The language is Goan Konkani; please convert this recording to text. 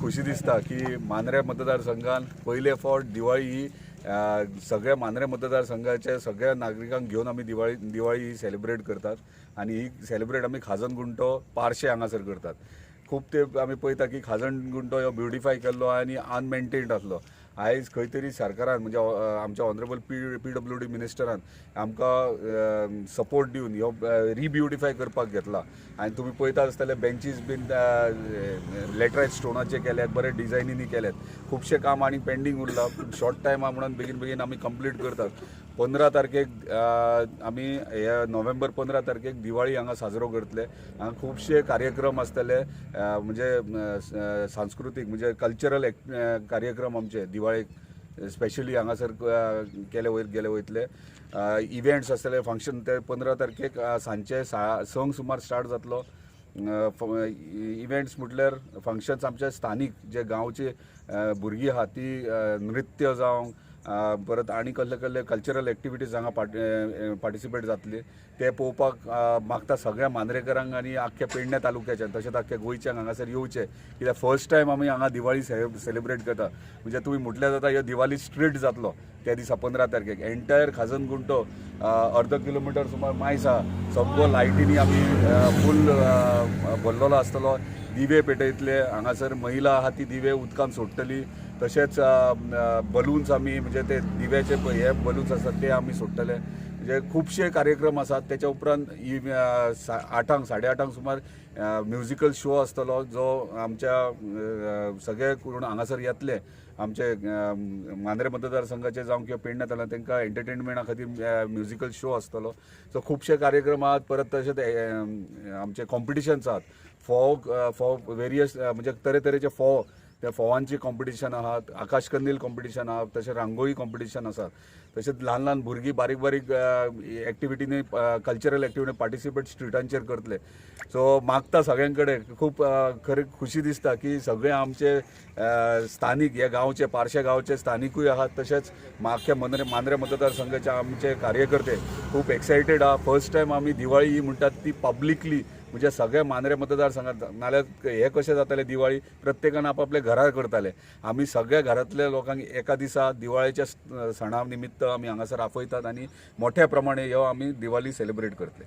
खुशी दिसता की मांद्रे मतदारसंघान पयले फावट दिवाळी ही सगळ्या मांद्रे मतदारसंघाच्या सगळ्या नागरिकांक घेवन आमी दिवाळी दिवाळी ही सेलिब्रेट करतात आनी ही सेलिब्रेट आमी खाजन गुंटो पार्शे हांगासर करतात. खूब ते आमी पळयता की खाजन गुंटो हो ब्युटिफाय केल्लो आनी अनमेंटेन्ड आसलो. आयज खंय तरी सरकारान म्हणजे आमच्या ऑनरेबल पीडब्ल्यूडी मिनिस्टरान आमकां सपोर्ट दिवन ह्यो रिब्युटिफाय करपाक घेतला आनी तुमी पळयता आसतले बेंचीस बीन लेटरायट स्टोनाचे केल्यात, बरे डिजायनींनी केल्यात. खुबशें काम आनी पेंडींग उरलां. शॉर्ट टायम आहा म्हणून बेगीन बेगीन आमी कंप्लीट करतात. 15 तारखेक आमी हे नोव्हेंबर 15 तारखेक दिवाळी हांगा साजरो करतले. हांगा खुबशे कार्यक्रम आसतले, म्हणजे सांस्कृतीक म्हणजे कल्चरल कार्यक्रम आमचे दिवाळेक स्पेशली हांगासर केले वयर गेले वयतले. इव्हेंट्स आसतले, फंक्शन. ते 15 तारखेक सांजचे 6:00 सुमार स्टार्ट जातलो. इव्हेंट्स म्हटल्यार फंक्शन्स आमचे स्थानीक जे गांवचे भुरगीं आहा ती नृत्य जावं परत आनी कसले कसले कल्चरल एक्टिविटीज हांगा पार्टिसिपेट जातली. ते पळोवपाक मागता सगळ्या मांद्रेकरांक आनी आख्ख्या पेडणे तालुक्याच्यान तशेंच आख्ख्या गोंयच्यान हांगासर येवचें, कित्याक फर्स्ट टायम आमी हांगा दिवाळी सेलिब्रेट करता. म्हणजे तुमी म्हटल्यार जाता, ह्यो दिवाळी स्ट्रीट जातलो त्या दिसा 15 तारखेक. एंटायर खाजन गुंटो अर्द किलोमिटर सुमार मायज आहा, सगळो लायटींनी आमी फूल भरलेलो आसतलो. दिवे पेटयतले हांगासर, महिला आहा ती दिवे उदकान सोडटली. तशेंच बलून्स आमी म्हणजे ते दिव्याचे हे बलून्स आसात ते आमी सोडटले. म्हणजे खुबशे कार्यक्रम आसात. त्याच्या उपरांत 8:00 8:30 सुमार म्युजिकल शो आसतलो, जो आमच्या सगळे कोण हांगासर येतले, आमचे मांद्रे मतदारसंघाचे जावं किंवा पेडणे तालुक्यात, तांकां एंटरटेनमेंटा खातीर म्युजिकल शो आसतलो. सो खुबशे कार्यक्रम आहात. परत तशेंच आमचे कॉम्पिटिशन्स आहात. फोव फोव वेरियस म्हणजे तरेतरेचे फोव, त्या फोवांची कॉम्पिटिशन आहात, आकाश कंदील कॉम्पिटिशन आहा, तशें रांगोळी कॉम्पिटिशन आसात. तशेंच ल्हान ल्हान भुरगीं बारीक बारीक एक्टिविटीनी, कल्चरल एक्टिविटी पार्टिसिपेट स्ट्रिटांचेर करतले. सो मागता सगळ्यां कडेन, खूब खरी खुशी दिसता की सगळे आमचे स्थानीक ह्या गांवचे, पार्शे गांवचे स्थानिकूय आहात, तशेंच आख्ख्या मांद्रे मांद्रे मतदारसंघाचे आमचे कार्यकर्ते खूब एक्सायटेड आहा. फर्स्ट टायम आमी दिवाळी ही म्हणटात ती पब्लिकली, म्हणजे सगळे मांद्रे मतदारसंघात. नाल्यार हे कशें जातालें, दिवाळी प्रत्येकान आपापल्या घरा करताले. आमी सगळ्या घरांतल्या लोकांक एका दिसा दिवाळेच्या सणा निमित्त आमी हांगासर आपयतात आनी मोठ्या प्रमाणे ह्यो आमी दिवाळी सेलिब्रेट करतले.